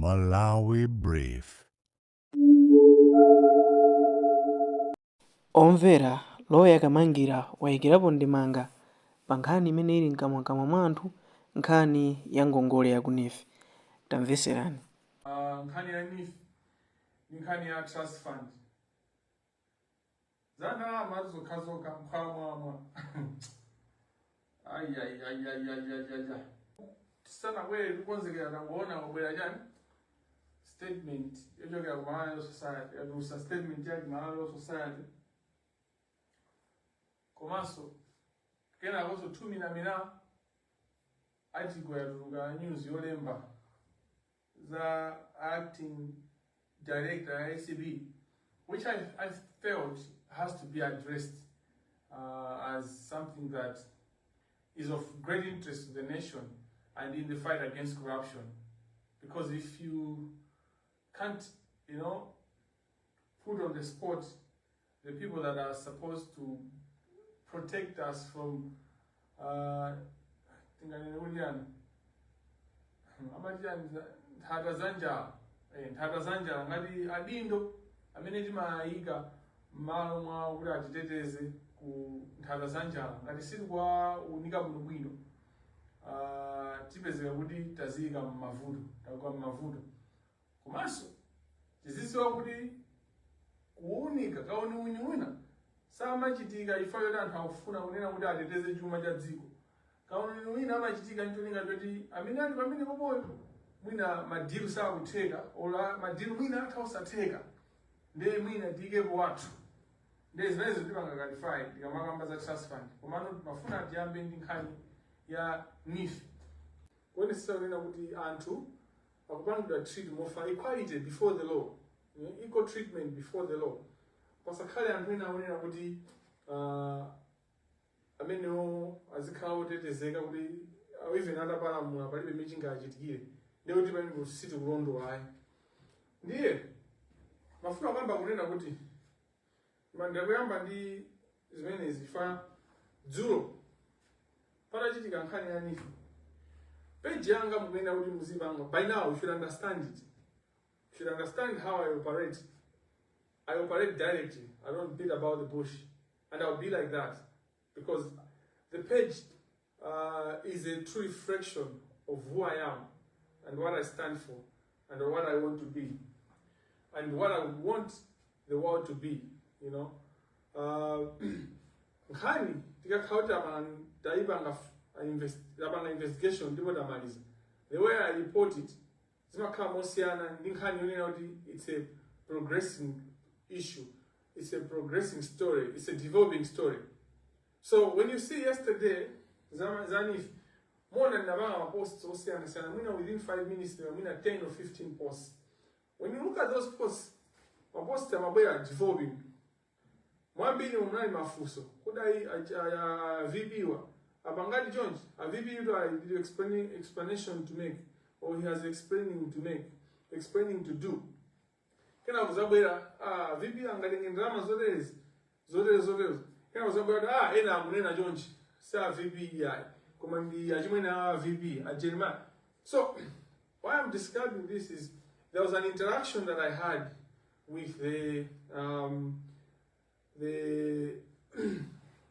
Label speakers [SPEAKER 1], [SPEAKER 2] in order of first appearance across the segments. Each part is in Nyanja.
[SPEAKER 1] Malawi Brief.
[SPEAKER 2] Omvera, Loya Kamangira wayikirapo ndemanga pa nkhani imene ili mkamwamkamwa mwa anthu, nkhani ya ngongole ya ku NEEF. Tamveserani.
[SPEAKER 3] Nkhani ya NEEF ndi nkhani ya trust fund za ndalama zokhazokha mkhwamwamwa ayayayayayaya. Tisanabwere, tikukonzekera, tangoona wabwera chani, statement yochokera ku Malawi Law Society. Yatulusa statement yake Malawi Law Society, komanso kenakonso thuminamina article yatuluka, news yolemba za acting director ya ACB, which I felt has to be addressed as something that is of great interest to the nation and in the fight against corruption. Because if you can't put on the spot the people that are supposed to protect us from tinganene kuti yani, amati yani, nthata za njala, nthata za njala, ngati adindo amene timayika m'malo mwawo kuti atiteteze ku nthata za njala, ngati sitikuwaunika bwinobwino, tipezeka kuti taziyika m'mavuto, tagwa m'mavuto. Komanso tizidziwa kuti kuwunika kauniuni samachitika chifukwa choti anthu akufuna kunena kuti ateteze chuma cha dziko. Kauniuni amachitika ncholinga choti amene ali pamene popoyo mwina ma deal sakutheka, ola ma deal mwina atha osatheka, ndiye mwina tiyikepo wathu. Ndiye zimenezo tipanga clarify tikamakamba za trust fund. Komano mafuna tiyambe ndi nkhani ya NEEF, kuonetsetsa kunena kuti anthu akupangidwa treat mofa equality before the law, equal treatment before the law. Pasakhale anthu ena akunena kuti amenewo azikhala otetezeka, kuti even atapalamula palibe chimene chingachitikire, ndiye kuti pamenepo sitikulondola ayi. Ndiye mafuna kuyamba kunena kuti ndakuyamba ndi zimenezi fa dzulo patachitika nkhani ya NEEF, page yanga mukuyenera kuti muzipanga. By now you should understand it, you should understand how I operate. I operate directly. I don't beat about the bush, and I'll be like that because the page is a true reflection of who I am and what I stand for and what I want to be and what I want the world to be. Nkhani tikakhala kuti tayipanga tapanga investigation ndipo tamaliza, the way I report it zimakhala mosiyana ndi nkhani yonena kuti it's a progressing issue, it's a progressing story, it's a developing story. So when you see yesterday za NEEF, mona ndinapanga ma posts osiyanasiyana, mwina within 5 minutes there were mwina 10 or 15 posts. When you look at those posts, ma posts amabwera developing. Mwambiri munali mafunso kudai a VP wa apangati chonchi, a VP yuto ali explaining, explanation to make, or he has explaining to make, explaining to do. Kena kuzabwera, ah, VP angatenge ndalama zoterezi, zotere, zoterezo. Kena kuzabwera kuti ah, ena akunena chonchi, si a VP iyayi, koma ndi achimwene a VP, a Jeremiah. So why I'm describing this is there was an interaction that I had with the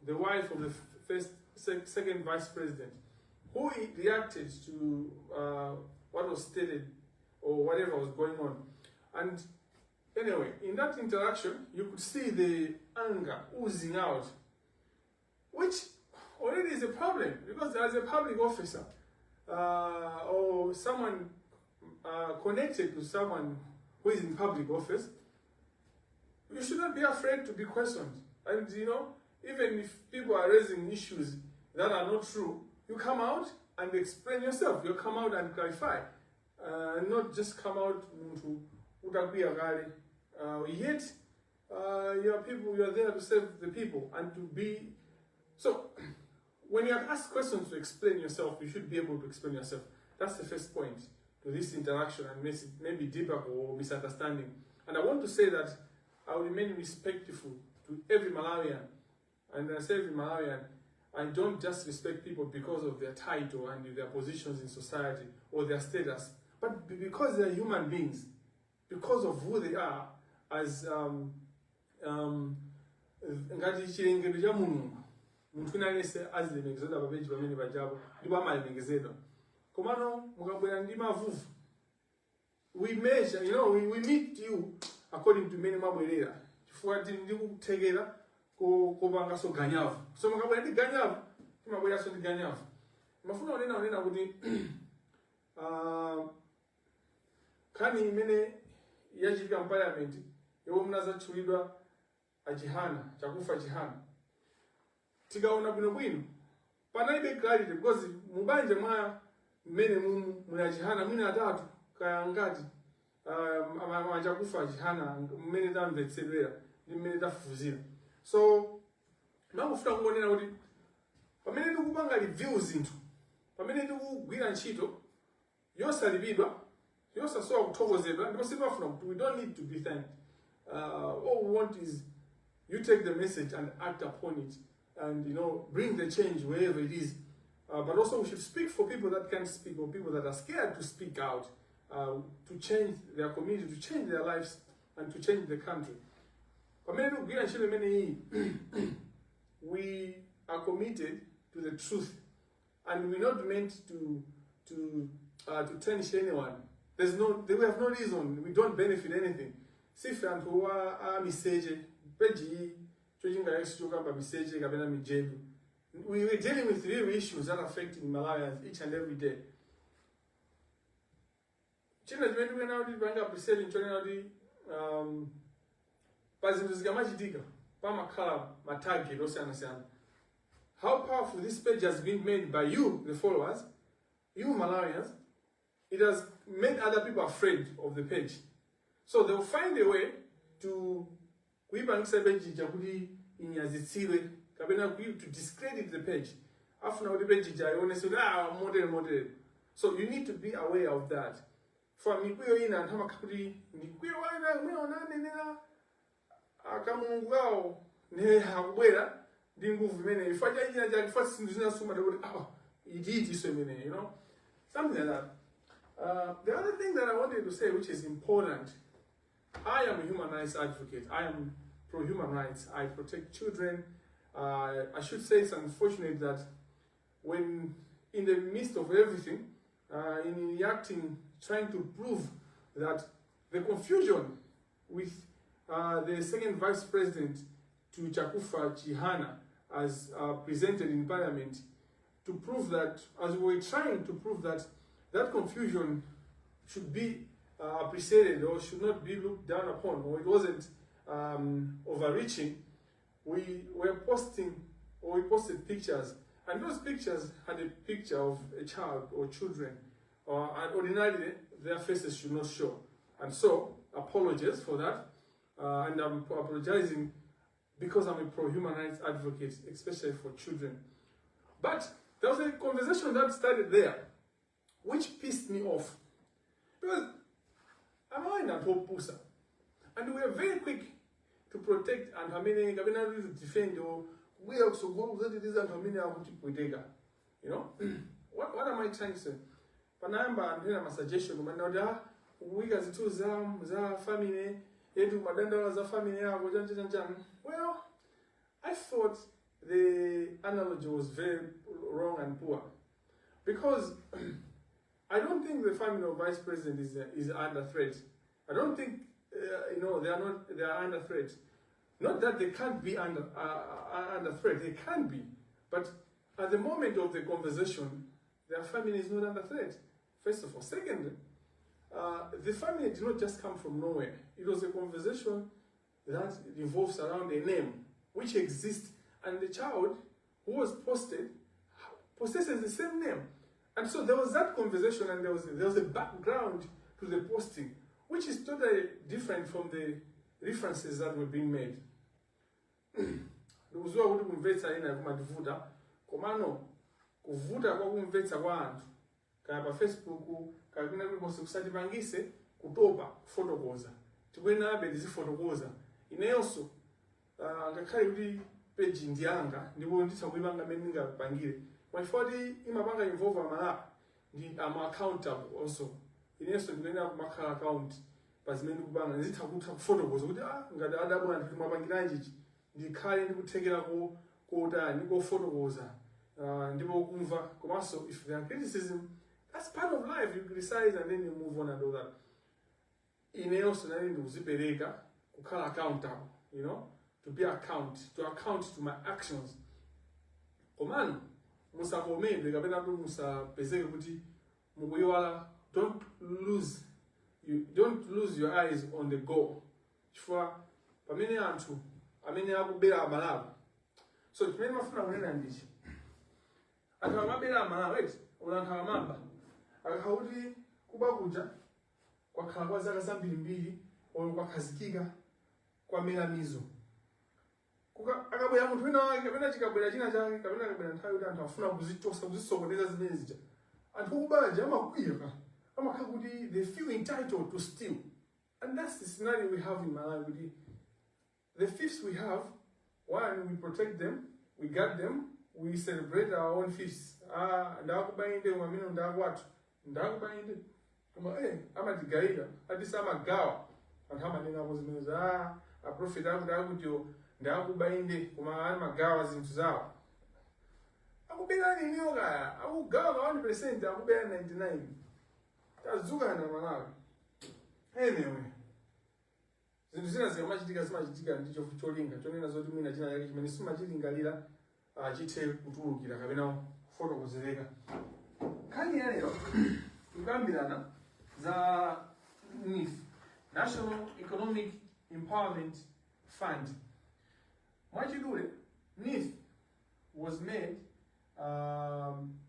[SPEAKER 3] wife of the first second vice president, who reacted to what was stated or whatever was going on. And anyway, in that interaction, you could see the anger oozing out, which already is a problem, because as a public officer or someone connected to someone who is in public office, you should not be afraid to be questioned. And even if people are raising issues that are not true, you come out and explain yourself. You come out and clarify, not just come out munthu utakwiya kale. Yet you are people, you are there to serve the people and to be. So when you are asked questions to explain yourself, you should be able to explain yourself. That's the first point to this interaction and maybe deeper or misunderstanding. And I want to say that I will remain respectful to every Malawian. And when I say every Malawian, I don't just respect people because of their title and their positions in society or their status, but But because they are human beings, because of who they are as ngati chilengedwe cha Mulungu, munthu wina aliyense azilemekezedwa pa page pamene pajapo ndipo amalemekezedwa. Komano mukabwera ndi mavuvu, we measure, we meet you according to mmene mwabwerera, chifukwa tili ndi kuthekera kopanganso ganyavu. So mukabwera ndi ganyavu, timabweranso ndi ganyavu. Mafuna unena kuti nkhani imene yachitika mu parliament yomwe munazatchulidwa a Chihana, Chakufa Chihana, tikaona bwinobwino panalibe clarity, because mubanja mwa mmene mumu muli a Chihana mwina atatu kaya ngati a Chakufa Chihana, mmene tamvetsedwera ndi mmene tafufuzira. So mangofuna kungonena kuti pamene tikupanga review zinthu, pamene tikugwira ntchito yosalipidwa, yosasowa kuthokozedwa, ndipo sitimafuna kuti, we don't need to be thanked. All we want is you take the message and act upon it and bring the change wherever it is. But also we should speak for people that can't speak or people that are scared to speak out, to change their community, to change their lives and to change the country. Pamene tikugwira ntchito imeneyi, we are committed to the truth and we're not meant to tarnish anyone. There's no, we have no reason, we don't benefit anything. Sife anthu a miseche. Page iyi chochinga yesu chokamba miseche kapena mijedu. We're dealing with real issues that are affecting Malawians each and every day. China chimene tikuyenera kuti tipange appreciate nchonena kuti pa zinthu zikamachitika pamakhala ma target osiyanasiyana. How powerful this page has been made by you, the followers, you Malawians, it has made other people afraid of the page. So they'll find a way to kuipangisa page ija kuti inyazitsidwe kapena to discredit the page. Afuna kuti page ija ionese kuti ah, motere motere. So you need to be aware of that. For mikwiyo ina anthu amakhala kuti ndikwiyo wana mwe onanenera akamulungu kawo ne akubwera ndi nguvu imene ifa chachina chake fa zinthu zinasuma kuti ah, itiitiso imene, something like that. The other thing that I wanted to say, which is important, I am a human rights advocate. I am pro human rights. I protect children. I should say it's unfortunate that when in the midst of everything, in reacting, trying to prove that the confusion with the second vice president to Chakufa Chihana as presented in parliament, to prove that, as we were trying to prove that that confusion should be appreciated or should not be looked down upon, or it wasn't overreaching, we were posting or we posted pictures, and those pictures had a picture of a child or children, and ordinarily their faces should not show. And so, apologies for that, and I'm apologizing because I'm a pro-human rights advocate, especially for children. But there was a conversation that started there, which pissed me off. Because I'm not opusa. And we are very quick to protect anthu amene kapena to defend or kubwera kusogolo kuzateteza anthu amene akutipweteka. What am I trying to say? Panayamba anthu ena ma suggestion kumanena kuti ah, ukuyika zinthu za family yetu, madandaula za family yako, chani chani chani. Well, I thought the analogy was very wrong and poor because I don't think the family of vice president is under threat. I don't think they are not, they are under threat. Not that they can't be under threat. They can be, but at the moment of the conversation, their family is not under threat. First of all, secondly, the family did not just come from nowhere. It was a conversation that revolves around a name which exists, and the child who was posted possesses the same name. And so there was that conversation, and there was a background to the posting, which is totally different from the references that were being made. Ndikudziwa kuti kumvetsa ina kumativuta, komano kuvuta kwa kumvetsa kwa anthu kaya pa Facebook kaya kwina kulikonse kusatipangise kutopa kufotokoza. Tikuyenerabe tizifotokoza. Ineyonso ngakhale kuti page ndi yanga ndipo nditha kuipanga mmene ndingapangire, koma chifukwa kuti imapanga involve Amalawi ndi am accountable also. Inenso ndikuyenera kumakhala account pa zimene ndikupanga, ndizitha kutha kufotokoza kuti ah, ngati adabwa anthu kuti mwapangiranji ichi, ndikhale ndikuthekera kotani kofotokoza, ndipo kumva. Komanso if there are criticism, that's part of life. You criticize and then you move on and all that. Ineyonso nali ndikuzipereka kukhala accountable, to be account to account to my actions. Komano musakomedwe kapena kuti musapezeke kuti mukuyiwala. Don't lose your eyes on the goal, chifukwa pamene anthu amene akubera Amalawi, so chimene mafuna kunena ndichi: anthu akamabera Amalawi, right, ula anthu akamaba, akakhala kuti kuba kuja kwakhala kwa zaka zambirimbiri olo kwakhazikika, kwamera mizu, akabwera munthu wina wake kapena chikabwera china chake kapena akabwera nthawi kuti anthu afuna kuzichosa, kuzisokoneza zimene zija, anthu okubaja amakwiya ka, amakhala kuti they feel entitled to steal. And that's the scenario we have in Malawi, kuti the thieves we have, one, we protect them, we guard them, we celebrate our own thieves. Ah, ndakuba inde, koma amene ndakwathu ndakuba inde, koma amatigayira, atisi amagawa. Anthu amanenapo zimenezo: ah, aprofeti akuti akutiwo ndakuba inde, koma amagawa zinthu zawo. Akuberani iniyo kaya akugawa ka 1%, akubera 99. Tadzukana, Malawi. Anyway, zinthu zina zikamachitika, zimachitika ndi cholinga chonena zoti mwina china chake chimene simachilingalira chithe kutulukira kapena kufotokozereka. Nkhani ya lero tikukambirana za NEEF, National Economic Empowerment Fund. Mwachidule, NEEF was made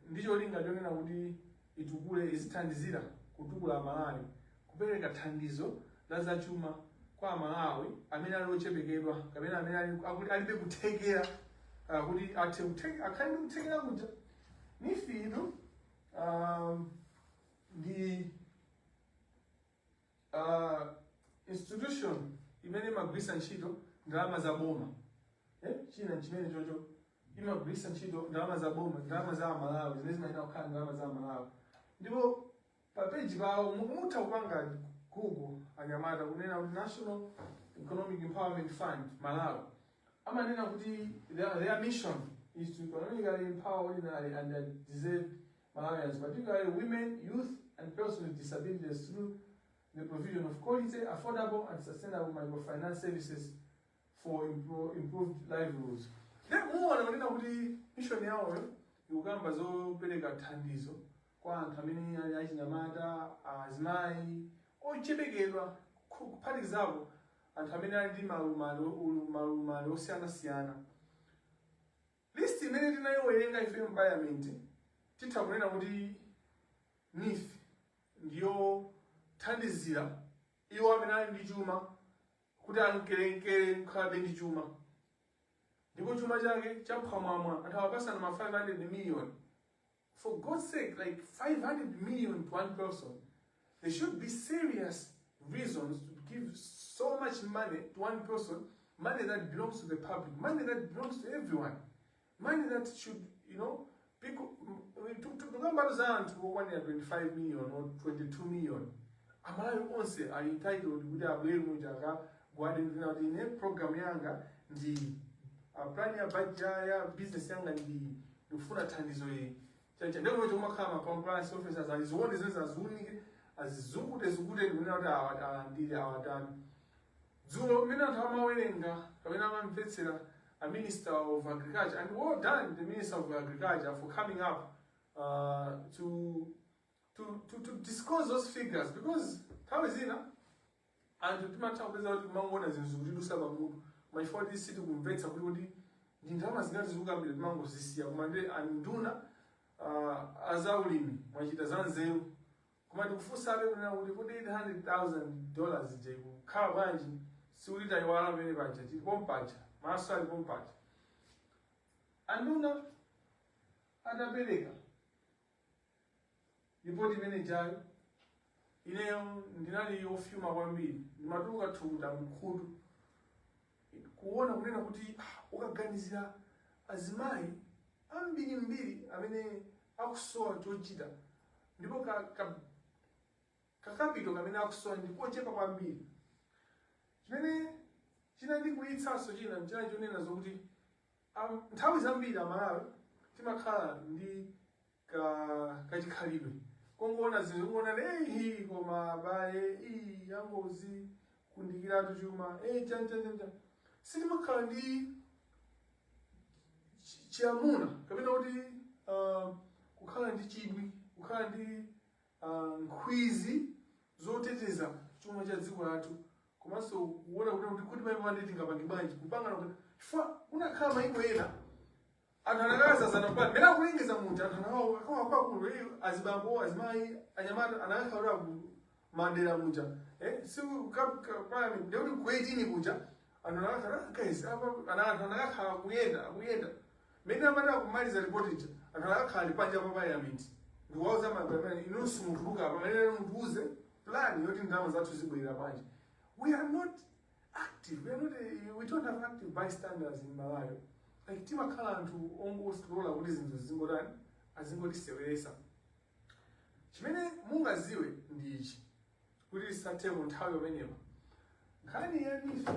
[SPEAKER 3] ndi cholinga chonena kuti itukule, izithandizira kutukula Amalawi, kupereka thandizo la zachuma kwa Amalawi amene ali ochepekedwa kapena amene alibe kuthekera, kuti athe akhale ndi kuthekera kuja. NEEF itu ndi institution imene imagwiritsa ntchito ndalama za boma, eh? China chimene chocho imagwiritsa ntchito ndalama za boma, ndalama za Amalawi zimene zimayenera kukhala ndalama za Amalawi. Ndipo pa page pawo mutha kupanga Google, anyamata, kunena kuti National Economic Empowerment Fund Malawi. Amanena kuti their mission is to economically empower ordinary and deserved Malawians, particularly women, youth and persons with disabilities, through the provision of quality, affordable and sustainable microfinance services for improved livelihoods. Then muona kunena kuti mission yawoyo ikukamba zopereka thandizo kwa anthu amene ali achinyamata, azimayi, ochepekedwa, kuphatikizapo anthu amene ali ndi malumali osiyanasiyana. List imene tinayiwerenga ife mu parliament, titha kunena kuti NEEF ndiyo thandizira iwo amene ali ndi chuma kuti ankerenkere kukhalabe ndi chuma, ndipo chuma chake chaphwamwamwa. Anthu awapasana ma 500 million. For God's sake, like 500 million to one person. There should be serious reasons to give so much money to one person, money that belongs to the public, money that belongs to everyone, money that should be. Tukamba za anthu okwanira 25 million or 22 million. Amalawi onse ali entitled kuti abwere muja akagwade ndina kuti ine program yanga ndi plan ya budget ya business yanga, ndi ndikufuna thandizo ili chacha. Ndikuti kumakhala ma compliance officers azione zimene, aziunike, azizukute zukute, ndikunena kuti awa alandire, awatani. Dzulo mmene anthu amawerenga kapena amamvetsera a Minister of Agriculture, and well done the Minister of Agriculture for coming up to disclose those figures, because nthawi zina anthu timatha kupeza kuti kumangoona zinthu zikutidusa pamutu, machifukwa kuti sitikumvetsa kuti ndi ndalama zingati zikukambira, timangozisiya. Koma ndi anduna azaulimi, mwachita za nzeru. Koma ndikufunsabe kunena kuti kuti $800,000 ija ikukhala bwanji? Sikuti tayiwala pamene paja, tilipo mpaja, maso alipo mpaja. Anduna atapereka ripoti imene ijayo, ineyo ndinali ofyuma kwambiri, ndimatuluka thukuta mkhutu kuona kunena kuti ah, ukaganizira azimayi ambirimbiri amene akusowa chochita, ndipo ka Ka capital kamene akusowa ndi kochepa kwambiri. Chimene chinandikwiyitsanso china n'chinali chonena zokuti nthawi zambiri Amalawi timakhala ndi ka kachikhalidwe kongoona zinthu kungoona ehi, koma abale ii yangozi kundikiratu chuma eh chan chan chan chan. Sitimakhala ndi chiyamuna kapena kuti kukhala ndi chidwi, kukhala ndi nkhwizi zoteteza chuma cha dziko lathu, komanso kuona kuti pamene pamene tingapange bwanji kupangana kuti chifukwa kunakhala maiko ena anthu anakazazana pali mene akulengeza muja, anthu anakakulu, azibambo, azimayi, anyamata anakakhala ku madera muja, si parliament ndekuti ku 18 kuja anthu anakakhala, guys, apa anthu anakakhala kuyenda akuyenda. Mene amati akumaliza ripoti ija, anthu anakakhala ali panja pa parliament ndikuwauza mapamene, inunso mutuluka pamene mutiuze plan yoti ndalama zathu zibwerera bwanji. We are not active, we are not a, we don't have active bystanders in Malawi. Like, timakhala anthu ongolola kuti zinthu zingotani, azingotiseweresa. Chimene mungaziwe ndi ichi, kuti tisatheko nthawi pamenepa, nkhani ya NEEF,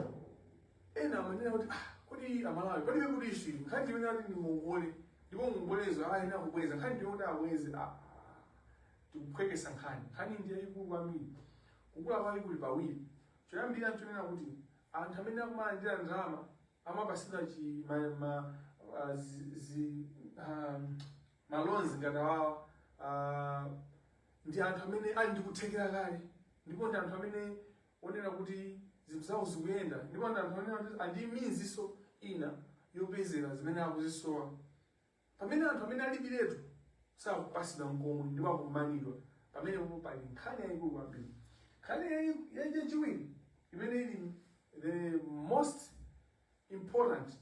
[SPEAKER 3] ena amanena kuti, ah, kodi Amalawi palibe kuti issue, nkhani imene ati ndi ngongole ndipo ngongolezo ayenera kubweza, nkhani ndiyoti abweze. Ah, tikuphwekesa nkhani. Nkhani ndi yayikulu kwambiri. Kukula kwake kuli pawiri. Choyambira nchonena kuti anthu amene akumalandira ndalama amapasidwa chi ma, ma, zi, zi, ma loans ngati awawa ndi anthu amene ali ndi kuthekera kale, ndipo ndi anthu amene onena kuti zinthu zawo zikuyenda, ndipo ndi anthu amene kuti andi means ina yopezera zimene akuzisowa, pamene anthu amene alibiretu sakupasidwa nkomwe ndipo akumanidwa. Pamenepo pali nkhani yayikulu kwambiri. Nkhani yachiwiri imene ili the most important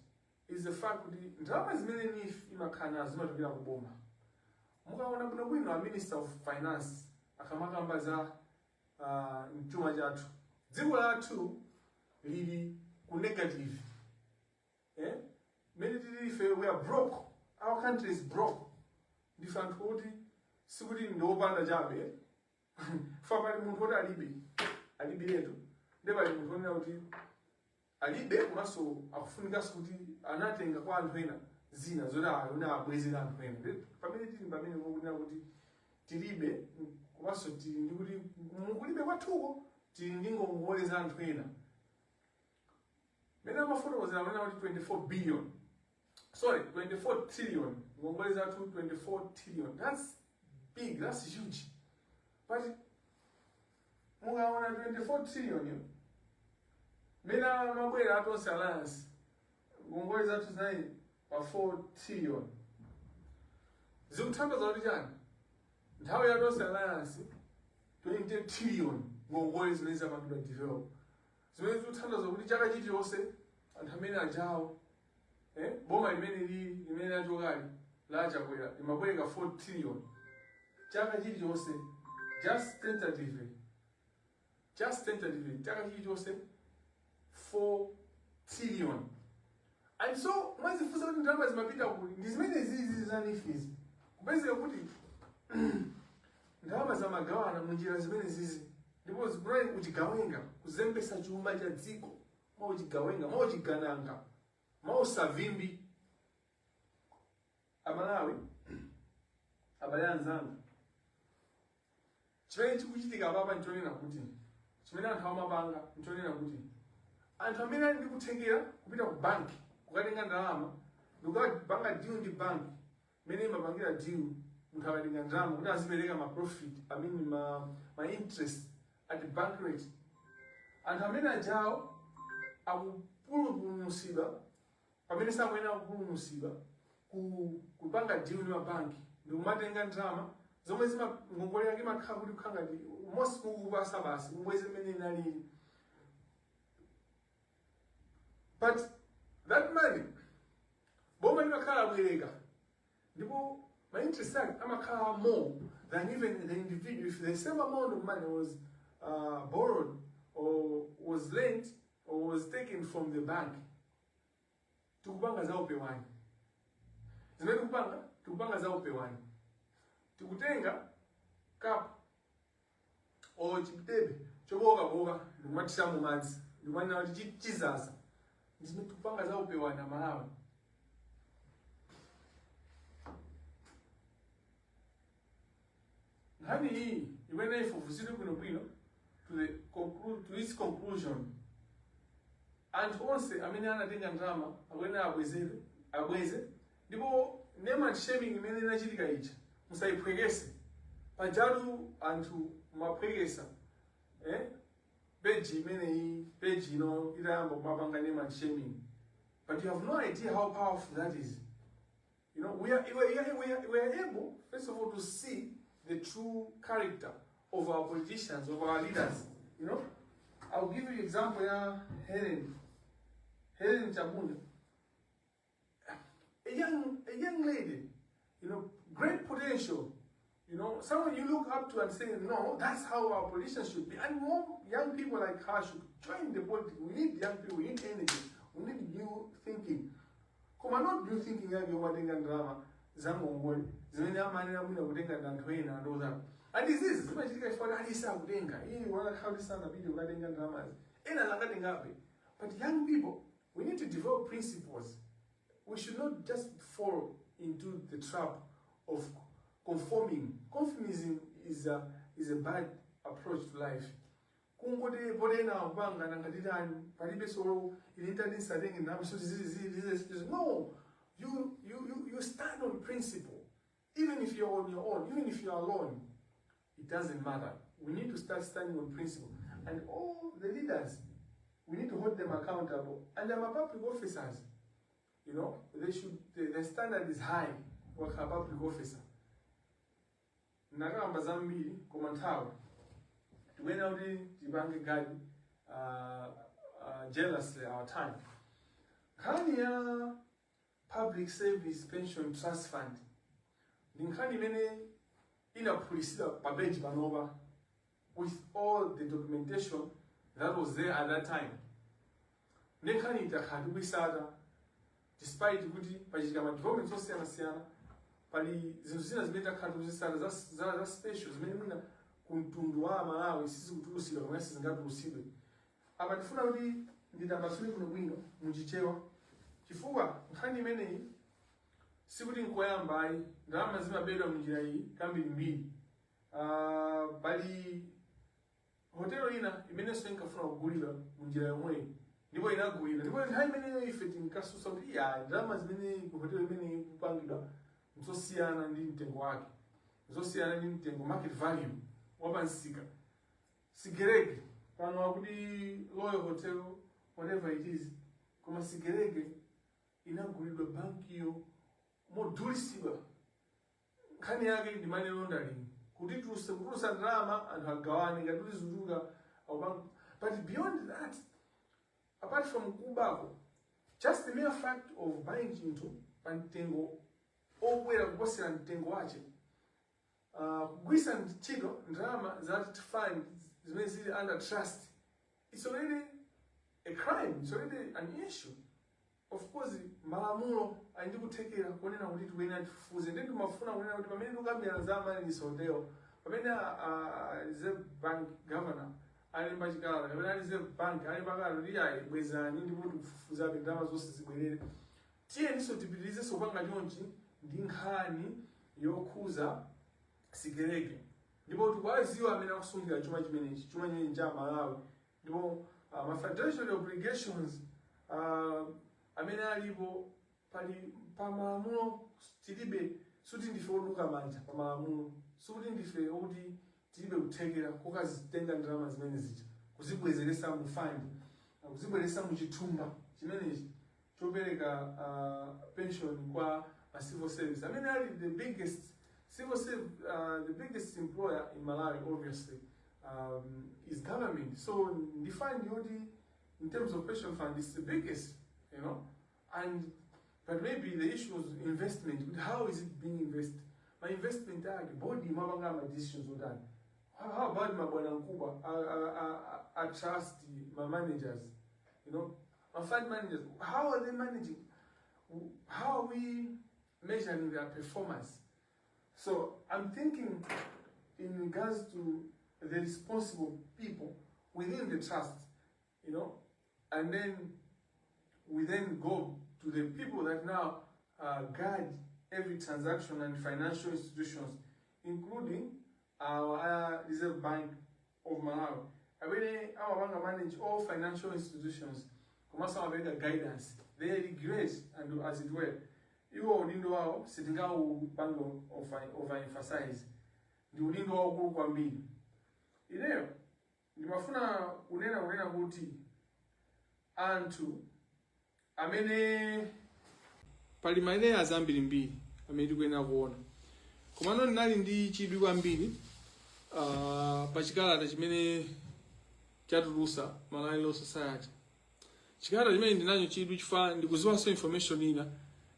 [SPEAKER 3] is the fact kuti ndalama zimene NEEF imakhala nazo zimachokera ku boma. Mukaona bwinobwino, a Minister of Finance akamakamba za mchuma chathu, dziko lathu lili ku negative, eh? Mene tili ife, we are broke, our country is broke. Ndife anthu oti sikuti ndiopanda chabe fa, pali munthu oti alibe, alibiretu, ndi pali munthu onena kuti alibe komanso akufunikanso kuti anatenga kwa anthu ena zina zoti ayona abwezera anthu ena. Pamene tili pamene pokunena kuti tilibe komanso tili ndi kuti mukulibe kwathuko tili ndi ngongole za anthu ena, mene amafotokozera amene kuti 24 billion, sorry, 24 trillion, ngongole zathu 24 trillion. That's big, that's huge. But mukaona 24 trillion yo, mene amabwera a Tonse Alliance, ngongole zathu zinali pa 4 trillion. Zikuthandiza kuti chani? Nthawi ya Tonse Alliance, 20 trillion ngongole zimene zapangidwa develop, zimene zikuthandiza kuti chaka chilichonse anthu amene ajawo, boma limene lili limene lachokali la Chakwera limabwereka 4 trillion chaka chilichonse, just tentatively, just tentatively, chaka chilichonse 4 trillion. And so mwazifunsa kuti ndalama zimapita kuti? Ndi zimene zizi za NEEF izi, kupezeka kuti ndalama zamagawana munjira zimene zizi, ndipo zikunali kuchigawenga, kuzembesa chuma cha dziko mwa uchigawenga, mwa uchigananga, mwa usavimbi. Amalawi, abale anzanga, chimene chikuchitika papa nchonena kuti chimene anthu amapanga nchonena kuti anthu amene ali ndi kuthekera kupita ku banki kukatenga ndalama ndikukapanga deal ndi banki, imene imapangira deal munthu akatenga ndalama kuti azipereka ma profit, I mean ma interest at the bank rate, anthu amene ajawo akupulumutsidwa pamene sakuyenera kupulumutsidwa ku kupanga deal ndi mabanki ndikumatenga ndalama zomwe zima ngongole yake imakhala kuti kukhala ngati most kukupasa basi ubweze mmene inalili. But that money boma limakhala abwereka, ndipo ma interest ake amakhala more than even the individual if the same amount of money was borrowed or was lent or was taken from the bank. Tikupanga za upewani zimene tikupanga, tikupanga za upewani. Tikutenga kapu. Or chidebe chobokaboka ndikumathiramo madzi ndikumanena kuti chizaza. Ndi zimene tikupanga za upewana Malawi. Nkhani iyi ikuyenera ifufuzidwe bwinobwino to its conclusion. Anthu onse amene anatenga ndalama akuyenera abwezere, abweze ndipo name and shaming imene inachitika ija musayiphwekese. Pajatu anthu mumaphwekesa eh? Page imeneyi, page ino itayamba kumapanga name and shaming. But you have no idea how powerful that is. You know, we are able, first of all, to see the true character of our politicians, of our leaders. I'll give you example ya Helen. Helen Chabunda. A young lady, great potential. Someone you look up to and say, "No, that's how our politicians should be." And more young people like her should join the politics. We need young people, we need energy, we need new thinking. Koma not new thinking yake yomatenga ndalama zangongole zimene amanena mwina kutenga ndi anthu ena and all that. And izizi zimachitika chifukwa aliyense akutenga. Iye wanakhala kuti sanapite kukatenga ndalamazi. Ena angatengabe. But young people, we need to develop principles. We should not just fall into the trap of conforming. Conformism is a bad approach to life. Kungoti potena kupanga nangatitani palibe solo ine ntati nsatenge ndalama so zizi. No, you stand on principle even if you're on your own, even if you're alone, it doesn't matter. We need to start standing on principle, and all the leaders, we need to hold them accountable. And I'm a public officers, they should the standard is high. Wakhala public officer, ndakamba zambiri koma nthawi tikuyenera kuti tipange guard jealously our time. Nkhani ya Public Service Pension Trust Fund ndi nkhani imene inaphulisidwa pa page panopa with all the documentation that was there at that time. Ndi nkhani itakhala tikuisata despite kuti pachitika ma developments osiyanasiyana. Pali zinthu zina zimene takhala tikuzisata za special zimene mwina ku mtundu wa Malawi sizikutulusidwa kapena sizingatulusidwe. Apa ndifuna kuti nditambasule bwinobwino muchichewa chifukwa nkhani imeneyi sikuti nkoyamba ayi. Ndalama zimabedwa munjira iyi kambirimbiri. Pali hotelo ina imenenso inkafuna kugulidwa munjira yomweyi ndipo inagulidwa, ndipo nthawi imeneyo ife tinkasusa kuti iya, ndalama zimene ku hotelo imeneyi kupangidwa nzosiyana ndi mtengo wake, nzosiyana ndi mtengo, market value wapansika. Sigerege pano akuti Royal Hotel, whatever it is, koma Sigerege inagulidwa bankiyo modulisidwa. Nkhani yake ndi money laundering, kuti tuluse kutulusa ndalama anthu agawane ngati kuti zituluka akupanga. But beyond that, apart from kubako, just the mere fact of buying chinthu pa mtengo okwera kuposera mtengo wache, kugwisa ntchito ndalama za fund zimene zili under trust, it's already a crime, it's already an issue. Of course malamulo ali ndi kuthekera kuonena kuti tikuyenera tifufuze. Ndi ndimafuna kunena kuti pamene tikukambirana za Amaryllis Hotel, pamene a Reserve Bank governor alemba chikalata kapena a Reserve Bank alemba kalata kuti ayi, bwezani ndipo tikufufuzabe, ndalama zonse zibwerere, tiyeninso tipitirizenso kupanga chonchi ndi nkhani yokhuza Sigerege. Ndipo tikuwaziwa amene akusungira chuma chimenechi, chuma chimenechi cha Malawi. Ndipo ma fiduciary obligations amene alipo pali pa malamulo tilibe. Suti ndife oduka manja pa malamulo, sikuti ndife okuti tilibe kuthekera kokazitenga ndalama zimene zija kuzibwezeresa mu fund, kuzibweresa mu chithumba chimenechi chopereka pension kwa ma civil service amene ali the biggest civil serv the biggest employer in Malawi obviously is government. So ndi fund yoti in terms of pension fund it's the biggest, and but maybe the issue was investment. But how is it being invested? Ma investment ake, board imapanga ma decisions otani? How about mabwana mkubwa a trust, ma managers, ma fund managers? How are they managing? How are we measuring their performance? So I'm thinking in regards to the responsible people within the trust, and then we then go to the people that now guard every transaction and financial institutions, including our Reserve Bank of Malawi, amene amapanga manage all financial institutions komanso amapereka guidance. They regulate and, as it were, iwo udindo wawo sitingaupange overemphasize, ndi udindo waukulu kwambiri. Ineyo ndimafuna kunena kuti anthu amene pali ma layers ambirimbiri amene tikuyenera kuona, komano ndinali ndi chidwi kwambiri pa chikalata chimene chatulusa Malawi Law Society. Chikalata chimene ndinacho chidwi chifukwa ndikuziwanso information ina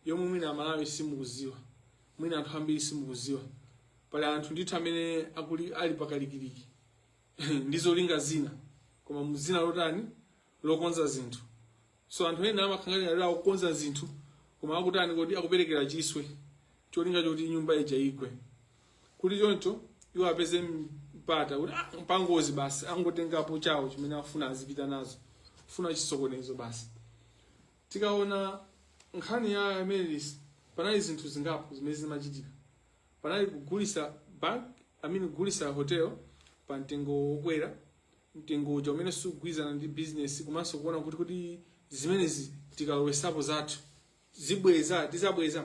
[SPEAKER 3] yomwe mwina Amalawi simukuziwa, mwina anthu ambiri simukuziwa. Pali anthu ndithu amene akuli ali pakalikiliki ndi zolinga zina, koma muzina lotani? Lokonza zinthu. So anthu ena amakhangalira akukonza zinthu, koma akutani kodi? Akuperekera chiswe, cholinga choti nyumba ija igwe, kuti choncho iwo apeze mpata kuti mpangozi basi, angotengapo chawo chimene afuna, azipita nazo, funa chisokonezo basi. Tikaona nkhani ya Amaryllis, panali zinthu zingapo zimene zimachitika. Panali kugulisa bank, I mean, kugulisa hotel pa mtengo wokwera, mtengo uja umene sukugwirizana ndi business, komanso kuona kuti zimenezi tikalowesapo zathu zibweza, tizabweza.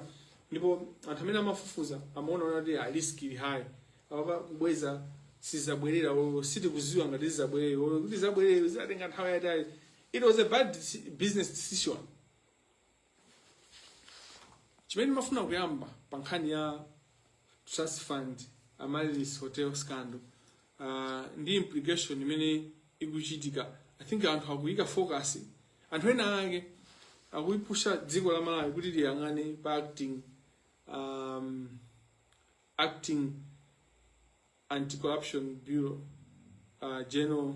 [SPEAKER 3] Ndipo anthu amene amafufuza amaona kuti a risk ili high apapa, kubweza sizabwerera olo sitikuziwa ngati zizabwerera, olo kuti zabwerera zizatenga nthawi yatali. It was a bad business decision. Chimene ndimafuna kuyamba pa nkhani ya trust fund, Amaryllis Hotel scandal, ndi implication imene ikuchitika, I think anthu akuyika focus, anthu ena ake akuyipusha dziko la Malawi kuti liyang'ane pa acting Anti-Corruption Bureau general,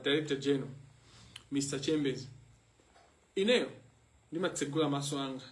[SPEAKER 3] director general Mr Chambers. Ineyo ndimatsegula maso anga,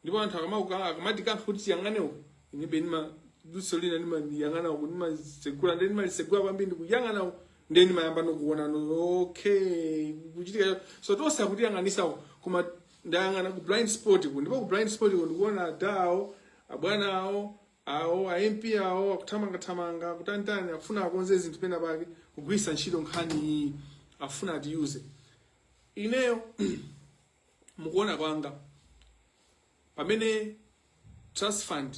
[SPEAKER 3] ndipo anthu akamati kanthu kuti tiyang'ane uku, inebe ndima luso lina ndimayang'ana uku, ndimatsegula, ndi ndimalisegula kwambiri ndikuyang'ana uku, ndiye ndimayamba nokuona no, okay, kuchitika. So tonse akutiyang'anisa uku, koma ndayang'ana ku blind spot ku, ndipo ku blind spot ku ndikuona adawo, abwana awo, awo a MP awo akuthamangathamanga kutantani, akufuna akonze zinthu pena pake, kugwiritsa ntchito nkhani iyi, afuna atiyuze. Ineyo mukuona kwanga, pamene trust fund,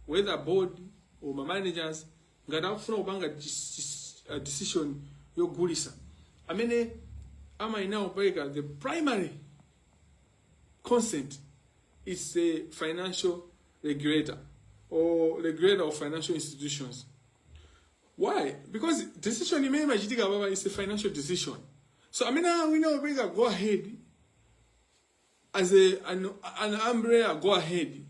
[SPEAKER 3] whether board or ma managers, ngati akufuna kupanga decision yogulisa, amene amayenera kupereka the primary consent is the financial regulator or regulator of financial institutions. Why? Because decision imene imachitika papa is a financial decision. So amene awina kupereka go ahead as an umbrella go ahead,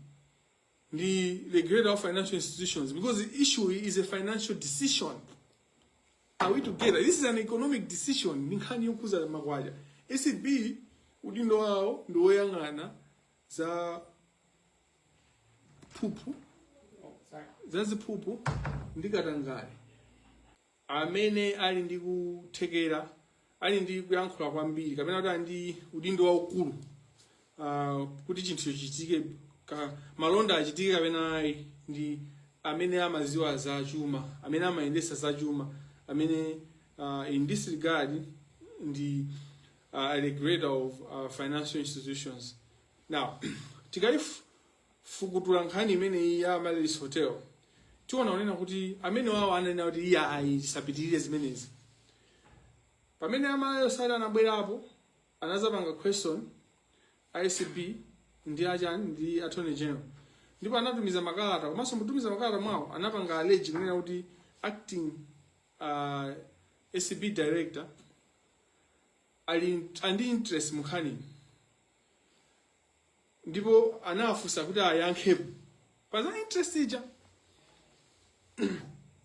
[SPEAKER 3] the regulator of financial institutions, because the issue is a financial decision. Are we together? This is an economic decision. Ndi nkhani yokuza makwacha. ACB udindo wawo ndi woyang'ana za phuphu, za ziphuphu ndi katangale. Amene ali ndi kuthekera, ali ndi kuyankhula kwambiri, kapena kuti ali ndi udindo waukulu kuti chinthu chichitike, malonda achitike kapena ayi, ndi amene amaziwa za chuma, amene amayendesa za chuma, amene in this regard ndi a regulator of financial institutions. Now tikayifukutula nkhani imeneyi ya Amaryllis Hotel, tiona kunena kuti amene wawo ananena kuti iye ayi, tisapitirire zimenezi. Pamene Amalawi sali anabwerapo, anazapanga question ACB ndi achani, ndi attorney general, ndipo anatumiza makalata. Komanso mutumiza makalata mwawo anapanga allege kunena kuti acting ACB director ali andi interest munkhani, ndipo anafunsa kuti ayankhepo pa za interest ija.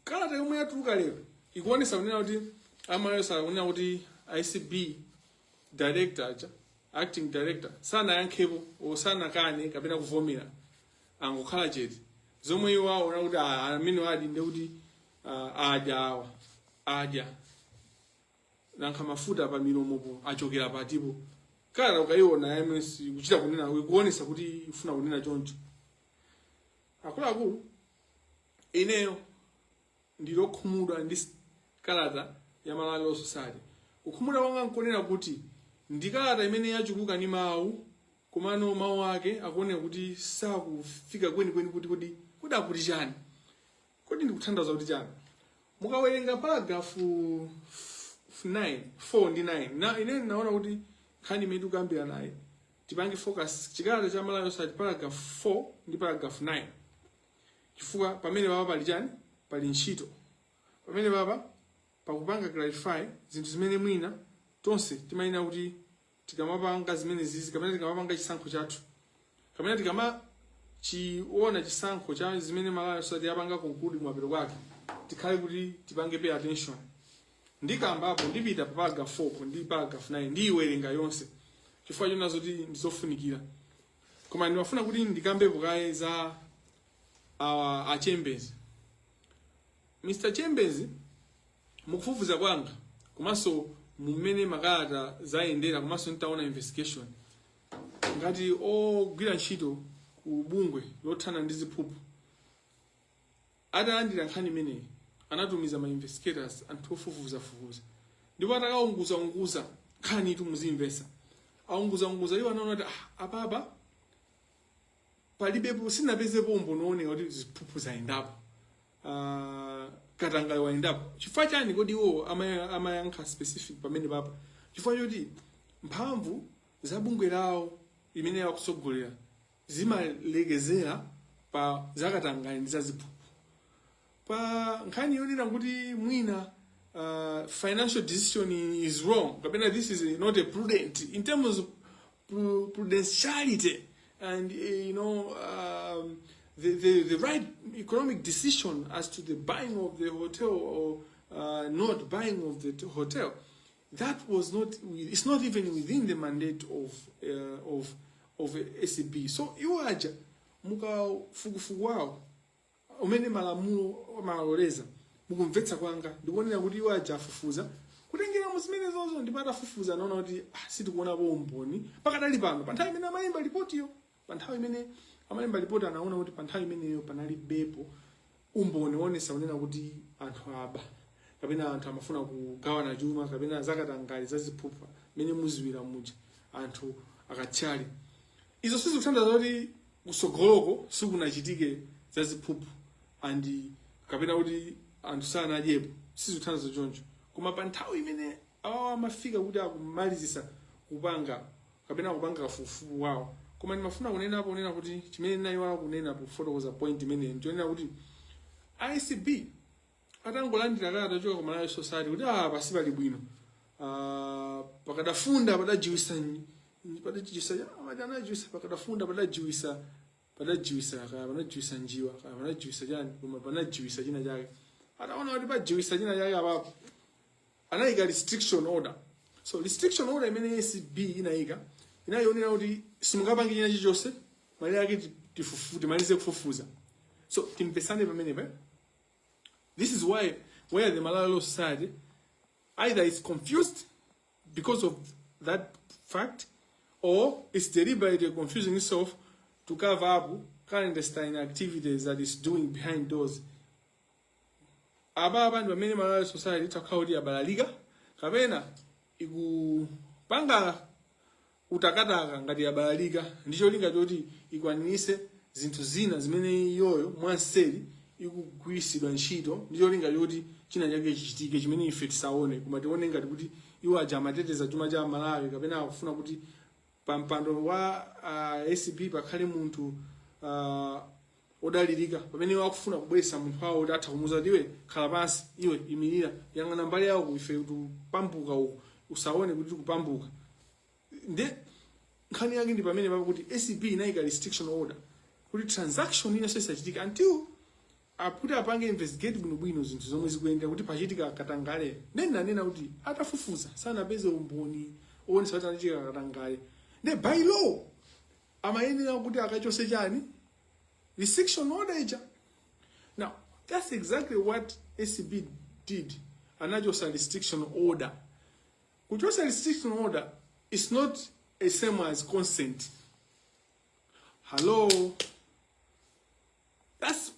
[SPEAKER 3] Kalata yomwe yatuluka lero ikuonesa kunena kuti amayosa kunena kuti ACB director aja, acting director, sanayankhepo o sanakane kapena kuvomera, angokhala chete, zomwe iwo aona kuti amene adi ndi kuti adya awa. Adya nankha mafuta pa milomopo achokera patipo? Kalata ukayiona ms kuchita kunena, ikuonesa kuti ifuna kunena choncho. Akuluakulu, ineyo ndilokhumudwa ndi kalata ya Malawi Law Society. Kukhumudwa kwanga nkonena kuti ndi kalata imene yachuluka ndi mawu, komano mawu ake akuoneka kuti sakufika kwenikweni kuti akuti chani, kodi ndikutanthauza kuti chani. Mukawerenga paragraph 9, 4 ndi 9, na ine naona kuti nkhani imene tikukambira naye tipange focus chikalata cha Malawi Society, paragraph 4 ndi paragraph 9, chifukwa pamene papa pali chani? Pali ntchito. Pamene papa pakupanga clarify zinthu zimene mwina tonse timayenera kuti tikamapanga zimene zizi, kapena tikamapanga chisankho chathu, kapena tikamachiona chisankho cha zimene Malawi Society yapanga conclude kumapeto kwake, tikhale kuti tipange pay attention. Ndikambapo, ndipita pa paragraph 4 ndi paragraph 9, ndiyiwerenga yonse chifukwa chona zoti ndizofunikira. Koma ndimafuna kuti ndikambepo kaye za awa a Chambers, Mr Chambers. Mukufufuza kwanga komanso mumene makalata zayendera, komanso nditaona investigation, ngati ogwira ntchito ku bungwe lothana ndi ziphuphu, atalandira nkhani imeneyi anatumiza ma investigators, anthu ofufuzafufuza, ndipo atakaunguzaunguza nkhani itu, muzimvesa, aunguzaunguza, iwo anaona kuti, ah, apapa palibepo, sinapezepo umboni wooneka kuti ziphuphu zayendapo, katangale wayendapo. Chifukwa chani kodi iwo amayankha specific pamene papa? Chifukwa choti mphamvu za bungwe lawo imene akutsogolera zimalekezera pa zakatangale ndi zaziphuphu. Pa nkhani yonena kuti mwina financial decision is wrong, kapena this is not a prudent in terms of prudentiality and the right economic decision as to the buying of the hotel or not buying of the hotel, that was not, it's not even within the mandate of ACB. So iwo aja mukafukufuku wawo umene malamulo amaloleza, mukumvetsa kwanga ndikuonera kuti iwo aja afufuza kutengera mu zimene zozo, ndipo atafufuza anaona kuti, ah, sitikuonapo umboni pakadali pano. Pa nthawi imene amalemba ripotiyo, pa nthawi imene amalemba ripoti, anaona kuti pa nthawi imeneyo panalibepo umboni woonesa kunena kuti anthu aba, kapena anthu amafuna kugawana chuma, kapena zakatangale, zaziphuphu mene muziwira muja anthu akatchali. Izo sizikutanthauza kuti kusogoloko sikunachitike zaziphuphu and kapena kuti anthu sanadyepo, sizikutanthauza choncho. Koma pa nthawi imene awawa amafika kuti akumalizisa kupanga kapena kupanga kafukufuku wawo. Koma ndimafuna kunenapo kunena kuti chimene ndinayiwala kunena pofotokoza point imeneyi ndichonena kuti ACB atangolandira kalata yochoka ku Malawi Society kuti, ah, pasi pali bwino, pakadafunda padajiwisa, padajiwisa, anajiwisa, pakadafunda padajiwisa, padajiwisa kaya panajiwisa njiwa, kaya panajiwisa chani, koma panajiwisa china chake. Ataona kuti pajiwisa china chake apapo, anayika restriction order. So restriction order imene ACB inayika inayionera kuti simungapange china chilichonse malire ake timalize kufufuza. So timvesane pamenepa, eh? This is why where the Malawi Law Society either is confused because of that fact or it's deliberately confusing itself to cover up clandestine activities that it's doing behind doors. Apa ndi pamene Malawi Society itakhala kuti yabalalika kapena ikupanga utakataka ngati yabalalika ndi cholinga choti ikwanirise zinthu zina zimene iyoyo mwanseri ikugwiritsidwa ntchito ndi cholinga choti china chake chichitike chimene ife tisaone, koma tione ngati kuti iwo aja amateteza chuma cha Malawi, kapena akufuna kuti pa mpando wa ACB pakhale munthu odalirika, pamene iwo akufuna kubweretsa munthu wawo kuti atha kumuuza kuti, "Iwe khala pansi, iwe imirira, yang'ana mbali yawo, ife tikupambuka uku, usaone kuti tikupambuka." Nde nkhani yake ndi pamene papo kuti ACB inayika restriction order kuti transaction inenso isachitika until akuti apange investigate bwinobwino zinthu zomwe zikuyendera kuti pachitika katangale. Then nanena kuti atafufuza sanapeze umboni owonesa kuti anachitika katangale, nde by law amayenera kuti akachose chani? Restriction order ija. Now that's exactly what ACB did. anachosa restriction order. Kuchosa restriction order is not a same as consent. Hello, that's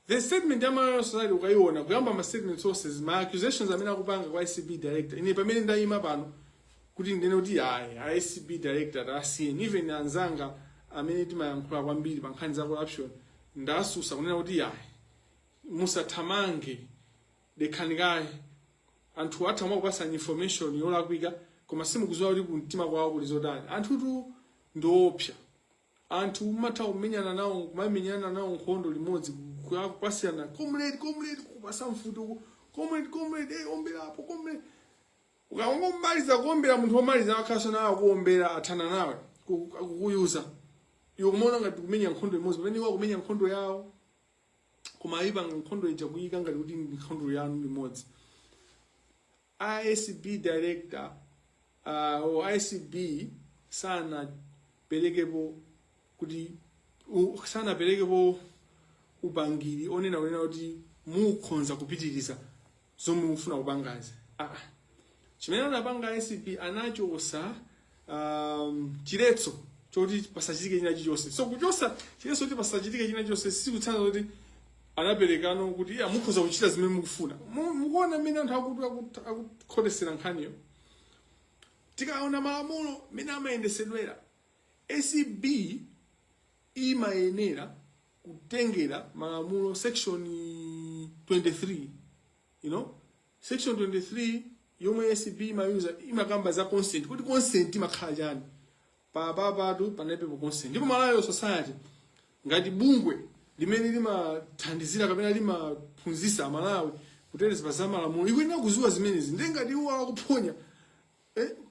[SPEAKER 3] the statement ya Malawi Society. Ukaiona kuyamba ma statement sources, ma accusations amene akupanga kwa ACB director, ine pamene ndayima pano kuti ndinene kuti ayi, ACB director tasiyeni. Even anzanga amene timayankhula kwambiri pa nkhani za corruption, ndasusa kunena kuti ayi, musathamange, dekhani kaye. Anthu atha kumakupasani information yolakwika, koma simukuziwa kuti kumtima kwawo kuli zotani. Anthutu ndiopsa. Anthu mumatha kumenyana nawo, kumamenyana nawo nkhondo limodzi, kupasiyana "Comrade, comrade," kupasa mfuti uku, "Comrade, comrade, hey, omberapo comrade." Ukangomaliza kuombera munthu, womaliza akhaso nawe akuombera, athana nawe, kukuyuza iwe. Kumaona ngati kumenya nkhondo imodzi, pamene iwo akumenya nkhondo yawo, koma ayipanga nkhondo ija kuyika ngati kuti ndi nkhondo yanu limodzi. ACB director or ACB sanaperekepo kuti sanaperekepo upangiri onena kunena kuti mukhonza kupitiriza zomwe mufuna kupangazi. Ah, chimene anapanga ACB, anachosa chiletso choti pasachitike china chilichonse. So kuchosa chiletso kuti pasachitike china chilichonse sikutsanza kuti anaperekano kuti iya, mukhoza kuchita zimene mukufuna. Mukuona mmene anthu akukhotesera nkhaniyo. Tikaona malamulo mmene amayendesedwera, ACB imayenera kutengera malamulo section 23, section 23 yomwe ACB imayuza imakamba za consent, kuti consent imakhala chani. Papapatu panalibepo consent. Ndipo Malawi Society ngati bungwe limene limathandizira kapena limaphunzitsa Amalawi kuteteza pa za malamulo, ikuyenera kuziwa zimenezi. Ndiye ngati iwo akuphonya,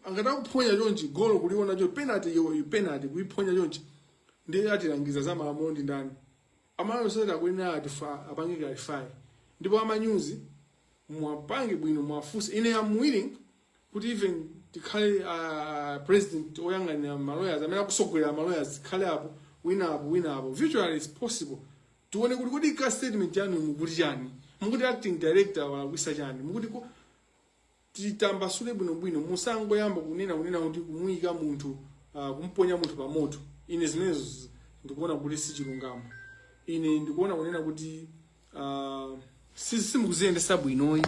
[SPEAKER 3] angati akuphonya chonchi golo, kuliona cho penalty, yo penalty kuiphonya chonchi, ndiye atilangiza za malamulo ndi ndani? Amalawi Society akuyenera apange clarify. Ndipo amanyuzi mwapange bwino, mwafunse. Ine am willing kuti even tikhale president oyang'anira malawyers amene akusogolera malawyers, tikhale apo, wina apo, wina apo, virtually is possible, tione kuti kodi ka statement yanu mukuti chani, mukuti acting director walakwisa chani, mukuti titambasule bwinobwino. Musangoyamba kunena kuti kumuyika munthu, kumponya munthu pa moto. Ine zimenezo ndikuona kuti si chilungamo. Ine ndikuona kunena kuti simukuziyendesa bwinoyi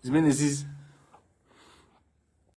[SPEAKER 3] zimene zizi.